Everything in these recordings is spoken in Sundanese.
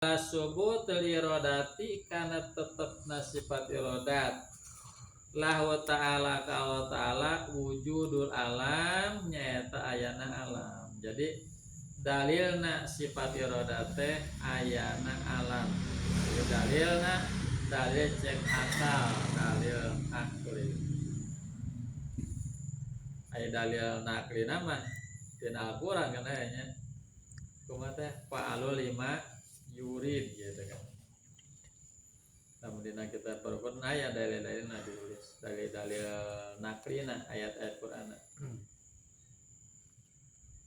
Subutul irodati kana tetepna sifat irodat lahu ta'ala ka Allah ta'ala wujudul alam nyaeta ayana alam. Jadi dalilna sifat irodat teh ayana alam. Jadi dalilna dalil cek akal, dalil akli. Aya dalil naklina mah dina Al-Qur'an kan aya nya. Kumaha teh fa'alu lima yurid gitu kan. Namun dina kitab Al-Qur'an aya dalil-dalilna ditulis, dalil-dalil naklina ayat-ayat Qur'an.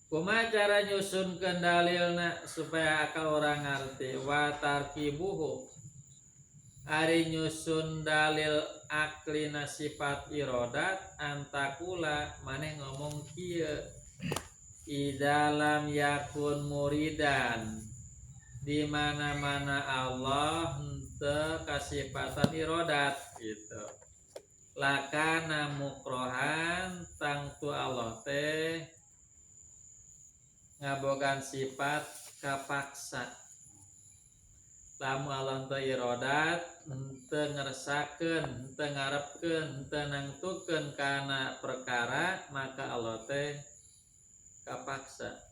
Kumaha cara nyusunkeun dalilna supaya akal orang ngarti wa tarkibuhu ari nyusun dalil aklina sifat irodat antakula maneh ngomong kieu idza lam yakun muridan di mana-mana Allah henteu kasifatan irodat gitu. Lakana mukrohan tangtu Allah teh ngabogaan sifat kapaksa. Lamun Allah henteu irodat henteu ngersakeun, henteu ngarepkeun, henteu nangtukeun kana perkara, maka Allah teh kapaksa.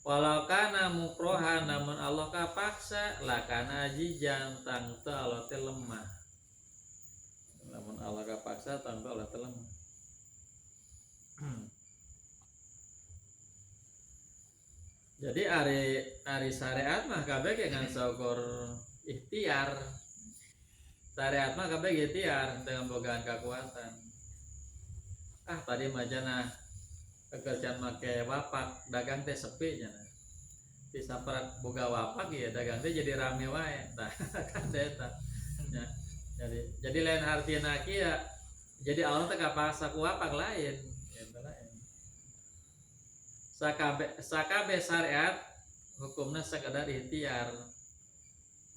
Walau kana mukrohan namun Allah kapaksa lakana ajijan tangtu Allah teh lemah. Lamun Allah kapaksa tangtu Allah teh lemah. Jadi ari syariat mah kabeh ge ngan saukur ikhtiar. Syariat mah kabeh ge ikhtiar dengan bogaan kekuatan. Ah tadi mah cenah kekerjaan make wapak dagang teh sepi cenah. Di saprak boga wapak ya dagang teh jadi rame wae. Tah kan eta. Ya, jadi lain hartina kieu jadi Allah teh kapaksa ku wapak lain. Eta lain. Sakabe syariat hukumna sekadar ikhtiar.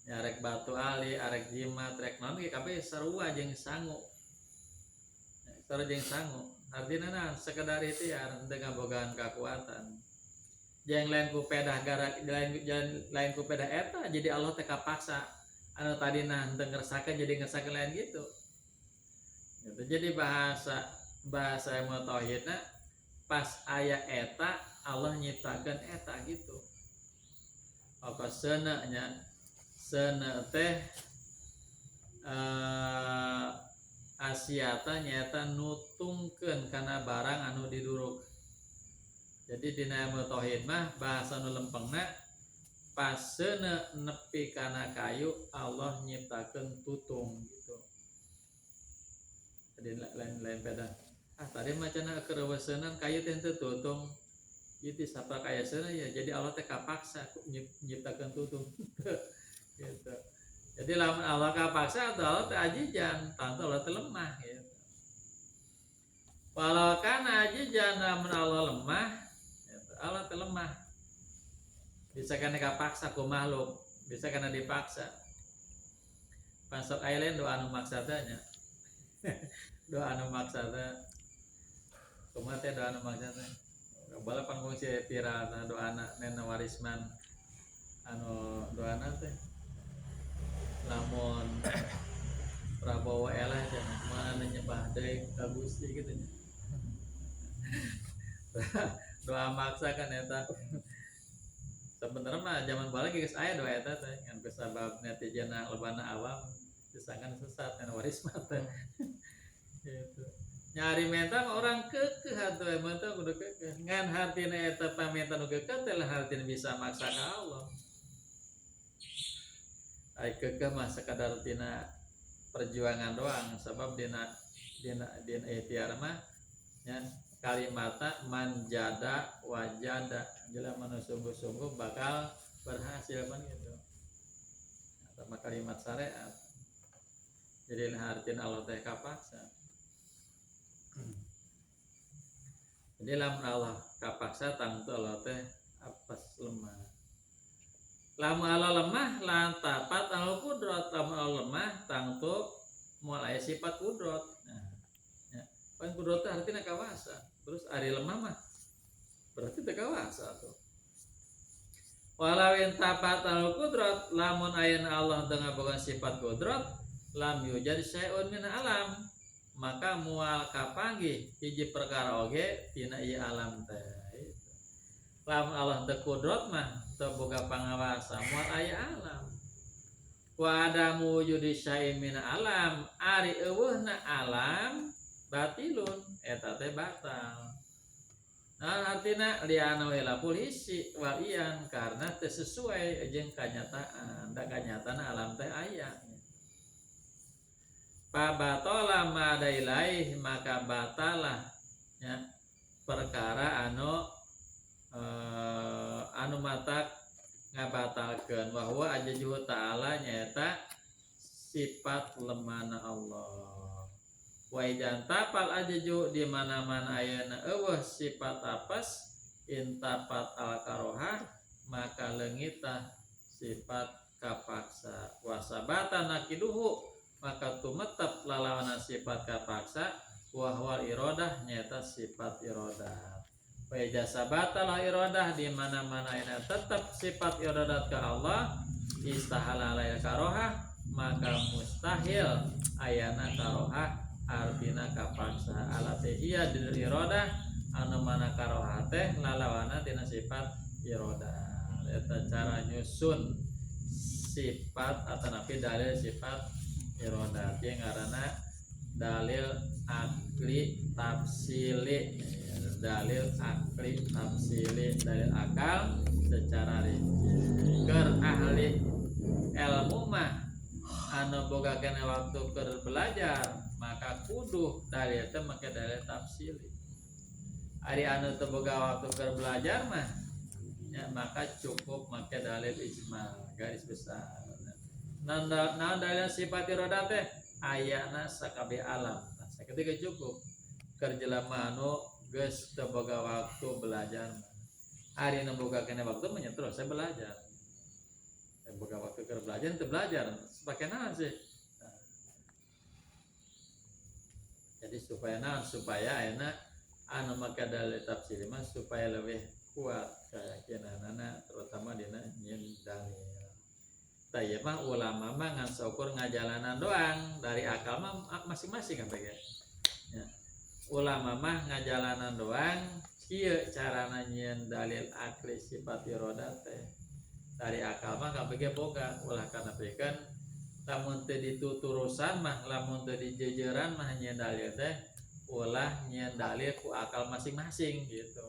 Ya rek batu ali, arek jimat, rek naon ge kabeh sarua jeung sangu. Ya, sarua jeung sangu. Artinya nah, sekedar ikhtiar dengan bogaan kekuatan. Jangan lain ku pedah gara, lain, lain ku pedah eta jadi Allah teh kapaksa. Anu tadi nah henteu ngersakeun jadi ngersakeun lain gitu. Gitu. Jadi bahasa ilmu tauhidna pas aya eta Allah nyiptakeun eta gitu. Apa seuneu nya? Seuneu teh asiata nyaeta nutungkeun kana barang anu diduruk. Jadi dina ilmu tauhid mah bahasa nu lempengna pas seuneu nepi kana kayu Allah nyiptakeun tutung gitu. Jadi lain beda. Ah tadi mah cenah keur weuseuneuan kayu teh henteu tutung. Ieu teh sapa kaya seuneu ya jadi Allah teh kapaksa nyiptakeun tutung. Gitu. Jadi lamun Allah kapaksa atau Allah teh ajijan, tangtu Allah teh lemah gitu. Walau kana ajijan lamun Allah lemah, gitu. Allah teh lemah. Bisa kana kapaksa ku makhluk, bisa kana dipaksa. Pasok aya lain doa anu maksa teh nya. Doa anu maksa teh. Kumaha teh doa anu maksa teh? Bala pangfungsi viral teh doana Nena Warisman anu doana teh. Lamun Prabowo eleh cenah mana nyebah deui ka Gusti kitu nya. Doa maksa kan eta. Sebenarnya mah zaman baheula geus aya doa eta teh ngan kusabab netizenna lobana awam disangkan sesat Nena Warisman teh. Gitu. Nyari menta mah orang keukeuh atuh emang teh kudu keukeuh. Ngan hartina eta pamenta nu keukeuh teh lah hartina bisa maksa ka Allah. Ai keukeuh mah sekadar tina perjuangan doang sebab dina ikhtiar mah nya kalimatna manjada wajada jelema nu sungguh-sungguh bakal berhasil kan gitu. Sama kalimat syariat. Jadi hartina Allah teh kapaksa. Jadi lamun Allah kapaksa tangtu Allah teh apes lemah. Lamun Allah lemah lantapat al kudrot, lamun Allah lemah tangtu moal aya sifat kudrot. Nah, ya. Pan kudrot teh artina kawasa. Terus ari lemah mah berarti teu kawasa tuh. Walau intafat al qudrat, lamun ayana Allah teu ngabogaan sifat qudrat, lam yujad syai'un min alam, maka moal kapanggih hiji perkara oge tina ieu alam teh. Lamun Allah teu kudrat mah teu boga pangawasa, moal aya alam. Wa adamu wujudi syai'in min alam, ari euweuhna alam batilun, eta teh batal. Nah, artina li'annahu khilaful hissi wal iyan, karena teu sesuai jeung kanyataan, da kanyataan alam teh aya. Pabatola ma dailaih, maka batalah ya perkara anu anu matak ngabatalkeun, wa huwa ajjuhu ta'ala, nyaeta sifat lemana Allah. Wa idzan tafal ajju, di mana-mana ayana euweuh sifat apes, intafat al karohah, maka leungitah sifat kapaksa. Wa sabata nakiduhu, maka tumetep lalawanan sifat kapaksa, wa huwal iradah, nyaeta sifat iradah. Wa idza sabata la iradah, di mana-mana ayana tetep sifat iradat ka Allah, istahala alail karohah, maka mustahil ayana karohah, artina kapaksa. Alati hiya dil iradah, anu mana karohah teh lalawana tina sifat iradah. Eta cara nyusun sifat atau napi dalil sifat iradah ieu ngaranna dalil akli tafsili. Dalil akli tafsili, dalil akal secara rinci. Keur ahli ilmu mah anu boga kene waktu keur belajar, maka kudu dalil teh make dalil tafsili. Ari anu teu boga waktu keur belajar mah ya, maka cukup make dalil ijmal garis besar. Nah, nah dalil sifat iradah teh ayana sakabeh alam. Nah, saketika cukup keur jelema anu geus teu boga waktu belajar mah. Ari nu boga kene waktu mah nya terus saya belajar. Saya boga waktu keur belajar teu belajar, pake naon sih? Nah. Jadi supaya naon? Supaya ayeuna anu make dalil tafsir mah supaya lebih kuat keyakinanana, terutama dina nyieun dalil. Tah ieu mah ulama mah ngan saukur ngajalanan doang, dari akal mah masing-masing kan ya. Ya. Ulama mah ngajalanan doang, kieu carana nyieun dalil akli sifat iradah teh. Dari akal mah kabeh boga, ulah kana pikeun lamun teu dituturusan mah, lamun teu dijejeran mah nyieun dalil teh, ulah nyieun dalil ku akal masing-masing gitu.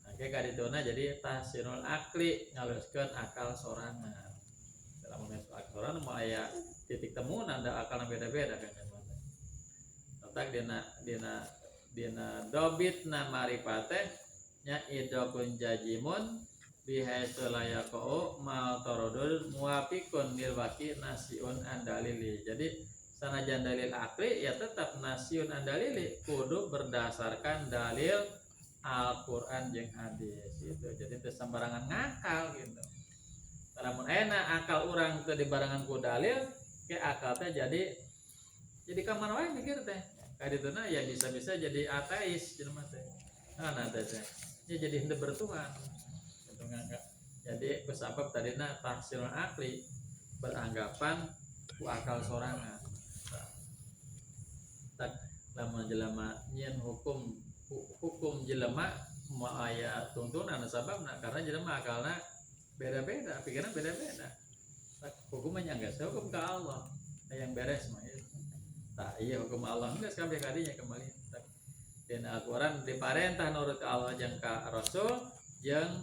Nah, ke kadituna jadi tahsinul akli, ngaluskeun akal sorangan. Lamun akal sorangan mah aya titik temu, da akalna beda-beda kan. Letak dina dina dina dobitna marifat teh nya idrakun jazimun bihaitsu la yaqa'u ma taradud muwafiqun lil waqi nasiun andalili. Jadi sanajan dalil akli ya tetap nasiun andalili, kudu berdasarkan dalil Al-Qur'an jeung hadis gitu. Jadi teu sembarangan ngakal gitu. Lamun enak akal urang teu dibarengan ku dalil, ke akal teh jadi ka mana wae mikir teh. Kadituna ya bisa-bisa jadi ateis jelema teh. Nah, nah teh teh. Ya jadi henteu bertuhan. Gitu ngangkat. Jadi kusabab tadina tahsilul akli, beranggapan ku akal sorangan. Tak lamun jelema nyieun hukum, hukum jelema moal aya tuntunan, sababna karena jelema akalna beda-beda, pikiran beda-beda. Tak hukumnya enggak hukum ke Allah yang beres mah itu. Tak iya hukum Allah enggak sekali kadinya kembali. Tak dan Al-Quran diparentah nurut ke Allah jeung ka Rasul jeung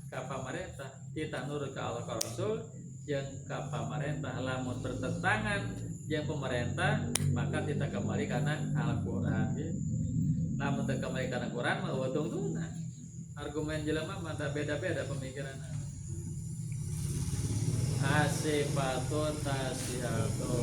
ka pamarentah. Kita nurut ke Allah ka Rasul jeung ka pamarentah. Lamun bertentangan jeung pemerintah maka kita kembali karena Al-Quran gitu. Lamun teu kembali karena Quran mah euweuh tungtungna. Argumen jelema mah beda-beda pemikiran. Asifatun tasiatu.